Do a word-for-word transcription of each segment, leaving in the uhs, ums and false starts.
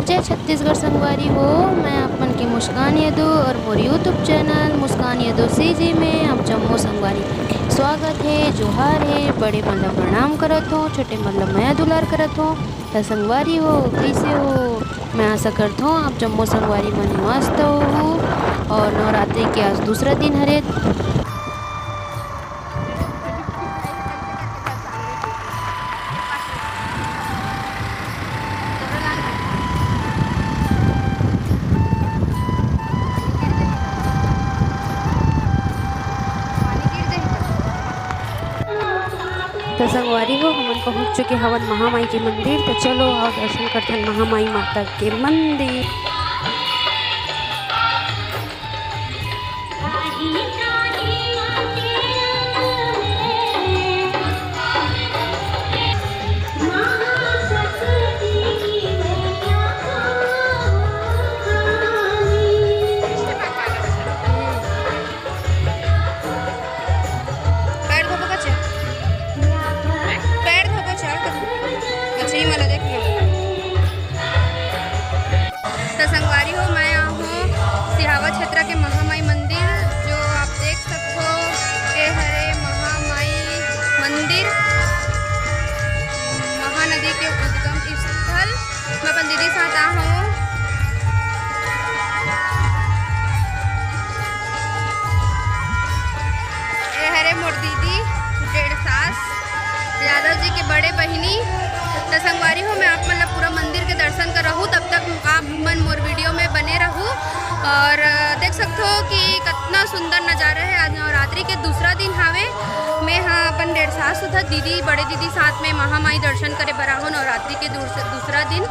जय छत्तीसगढ़ संगवारी हो, मैं आप मन के मुस्कान यदु और मोर YouTube चैनल मुस्कान यदु सीजी में आप जम्मो संगवारी के स्वागत हे, जोहार हे। बड़े मन ला प्रणाम करत हो, छोटे मन ला मया दुलार करत हो। त संगवारी हो, कइसे हो? मैं आशा करत हो आप जम्मो संगवारी मन मस्त हो और नवरात्रि के आज दूसरा दिन हरे। त संगवारी हो, हमन पहुंच चुके हवन महामाई के मंदिर। त चलो, आओ दर्शन करथन महामाई माता के मंदिर। पैर धोबो का चल। पैर धोबो चल। अच्छा, ये वाला देख लो। तो संगवारी हो, मैं आहूँ सिहावा क्षेत्र के महामाई मंदिर, जो आप देख सकते हो, ये हरे महामाई मंदिर, महानदी के उद्गम स्थल। मैं अपन दीदी साथ आहूँ। ये हरे मोर दीदी, डेढ़ सास, यादव जी के बड़े बहिनी। त संगवारी हो, मैं आप मन ला पूरा मंदिर के दर्शन कराहूँ, तब तक आप मन मोर वीडियो में बने रहू। और, अ, देख सकते हो कि कितना सुंदर नजारा है। आज नवरात्रि के दूसरा दिन हावे। मैं हा अपन डेढ़ सास उधर दीदी, बड़े दीदी साथ में महामाई दर्शन करे बर आहूँ नवरात्रि के दूस-, दूसरा दिन।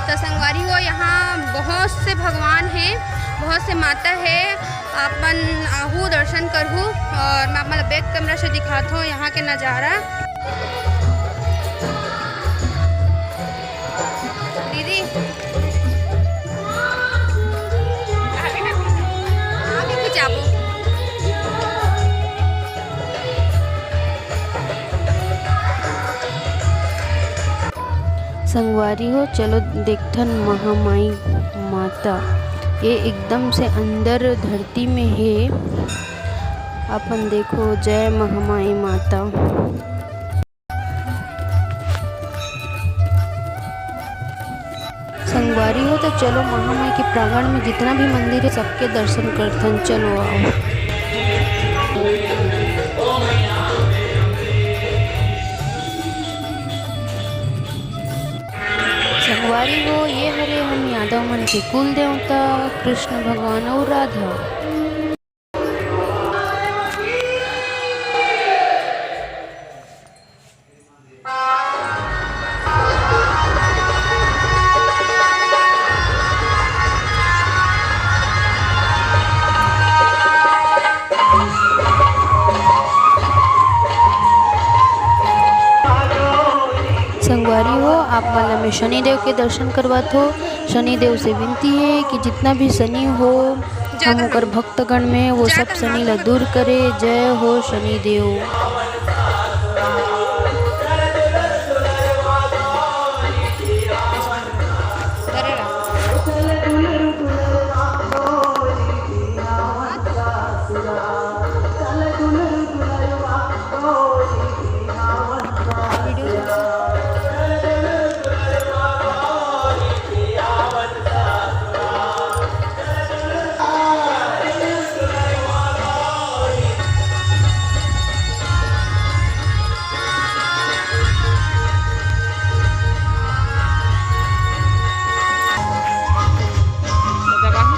त संगवारी हो, यहाँ बहुत से भगवान हैं, बहुत से माता है। आप मन आहू दर्शन करहू और मैं आप मन ला back camera से दिखात हूँ यहाँ के नजारा। दीदी, आगे खिंचाबो। संगवारी हो, चलो देखथन महामाई माता। ये एकदम से अंदर धरती में हे। अपन देखो, जय महामाई माता। संगवारी हो, तो चलो महामाई के प्रांगण में जितना भी मंदिर है, सबके दर्शन करथन। चलो आओ। संगवारी हो, ये हरे हम यादव मन के कुल देवता कृष्ण भगवान अउ राधा। संगवारी हो, आप मन ला मैं शनिदेव के दर्शन करवात हो। शनिदेव से विनती है कि जितना भी शनि हो, हम ओकर भक्तगण में वो सब शनि ला दूर करे। जय हो शनिदेव।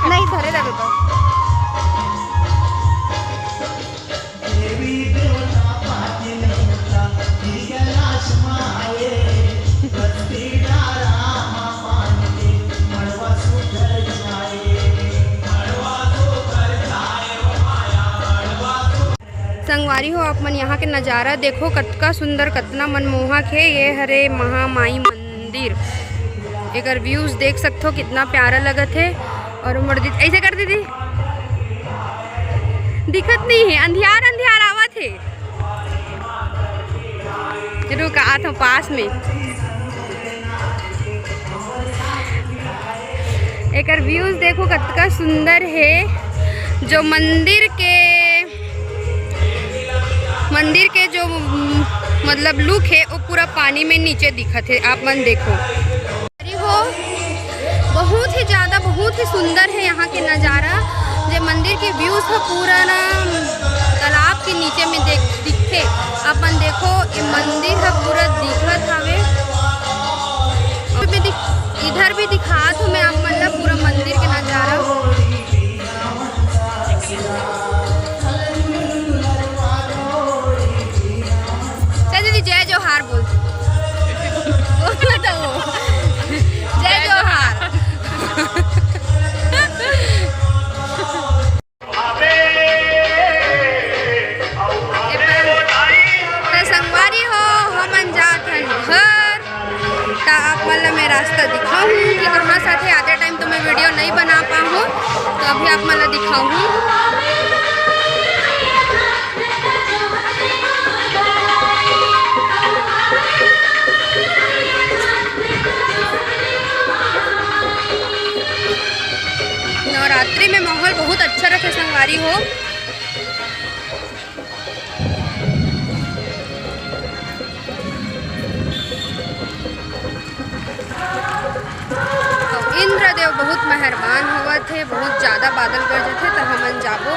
नहीं, धरे रहे तो। संगवारी हो, आप मन यहाँ के नजारा देखो, कतका सुंदर, कतना मनमोहक हे। ये हरे महामाई मंदिर, एकर views देख सकथो, कितना प्यारा लगत हे। और मोर दीदी ऐसे कर, दीदी दिखत नहीं है, अंधियार अंधियार आवत हे। रुक, आत हूँ पास में। एकर व्यूज देखो कतका सुंदर हे। जो मंदिर के, मंदिर के जो, उम, मतलब लुक हे, वो पूरा पानी में नीचे दिखत हे। आप मन देखो, अरे हो, बहुत ही ज़्यादा, बहुत ही सुंदर हे यहाँ के नज़ारा। जे मंदिर के व्यूज ह पूरा ना तालाब के नीचे में देख दिखथे। आप मन देखो, ये मंदिर ह पूरा दिखत हवे। और मैं दिख-, इधर भी दिखात हूँ मैं आप मन ला पूरा मंदिर के नज़ारा। चल दीदी, जय जोहार बोल। बोल तो। जय जोहार। ए पर, त संगवारी हो, हमन जात हन घर। त आप मन ला मैं रास्ता दिखाहूँ कि कहाँ साथे आते टाइम तो मैं वीडियो नहीं बना पाहूँ, तो अभी आप मन ला दिखाहूँ। नवरात्रि में माहौल बहुत अच्छा रथे संगवारी हो। अउ इंद्रदेव बहुत मेहरबान होवत हे, बहुत ज़्यादा बादल गरजत हे, त हमन जाबो।